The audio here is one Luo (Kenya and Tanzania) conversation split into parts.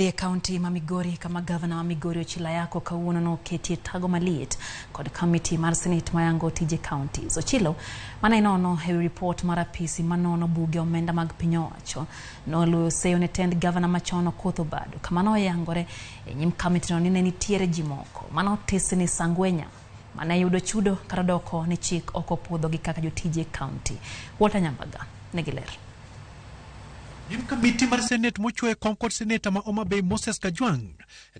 Wadhi e kaunti ma Migori kama gavana ma Migori Ochilo Ayako kawuono noketie tago maliet kod kamiti mar Senate mayango tije counties. Ochilo mane nono e wi ripot mar apisi manono buge omenda mag piny owacho noluwo seyo ne tend gavana machon Okoth Obado kama noyangore e nyim kamitino ni ne nitiere ji moko manotisi ni Sangwenya mane yudo chudo kata doko ni chik ok opuodhogi kaka jotije kaunti. Walter Nyambaga nigi ler. Nyim kamiti mar Senate mochwe kom kod seneta ma Homa Bay Moses Kajwang',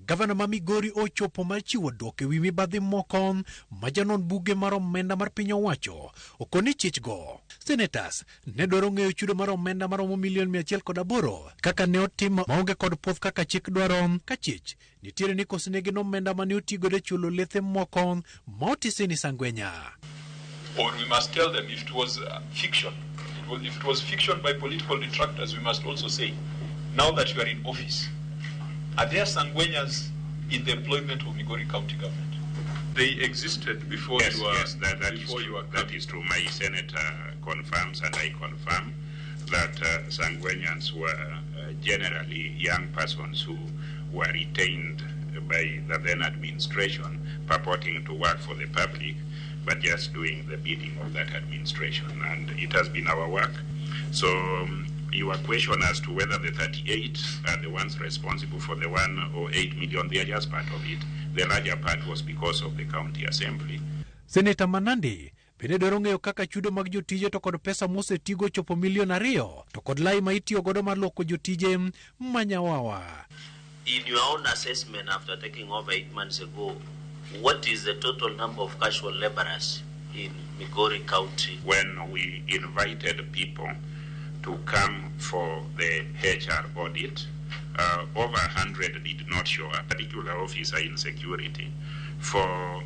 gavana ma Migori ochopo mar chiwo dwoko ewi mibadhi moko ma janon buge mar omenda mar piny owacho okoni chichgo. Senators ne dwaro ng'eyo chudo mar omenda maromo milion 108 kaka ne otim maonge kod puoth kaka chik dwaro ka chich nitiere ni koso negi omenda mane otigodo e chulo lethe moko ma otisi ni Sangwenya. Or we must tell them if it was fiction. If it was fiction by political detractors, we must also say, now that you are in office, are there Sangwenyas in the employment of Migori County government? They existed before Yes, you were, yes, that is before true. you were That coming. is true. My senator confirms, and I confirm, that Sangwenyans were generally young persons who were retained by the then administration, purporting to work for the public, but just doing the bidding of that administration. And it has been our work. So your question as to whether the 38 are the ones responsible for the 108 million, they are just part of it. The larger part was because of the county assembly. Seneta Manandi bende dwaro ng'eyo kaka chudo mag jotije to kod pesa mosetigo chopo milion 2 to kod lai ma itiyo godo mar lwoko jotije manyawawa. In your own assessment after taking over 8 months ago, what is the total number of casual laborers in Migori County? When we invited people to come for the HR audit, over 100 did not show up. Particular officer in security for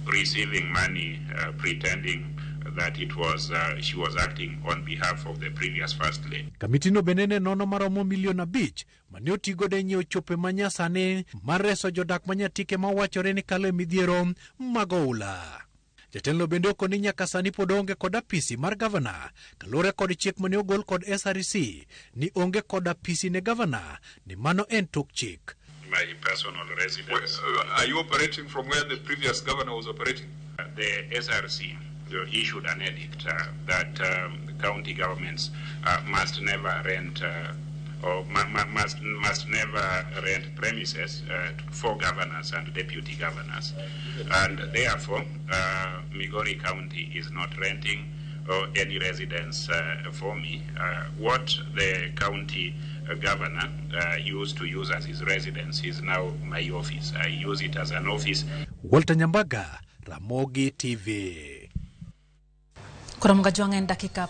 receiving money, pretending that it was she was acting on behalf of the previous first lady. Kamitino bende ne nono maromo milion 5 mane otigodo e nyiewo chope manyasani mar reso jodak manyatike mawachore ni kalo e midhiero mag oula. Jatelo bende okoni nyaka sani pod onge kod apisi mar gavana kaluwore kod chik mane ogol kod SRC ni onge kod apisi ne gavana ni mano en tok chik. My personal residence. Are you operating from where the previous governor was operating? The SRC issued an edict that county governments must never rent or must never rent premises for governors and deputy governors, and therefore Migori County is not renting any residence for me. What the county governor used to use as his residence is now my office. I use it as an office. Walter Nyambaga, Ramogi TV. Koro Kajwang' en dakika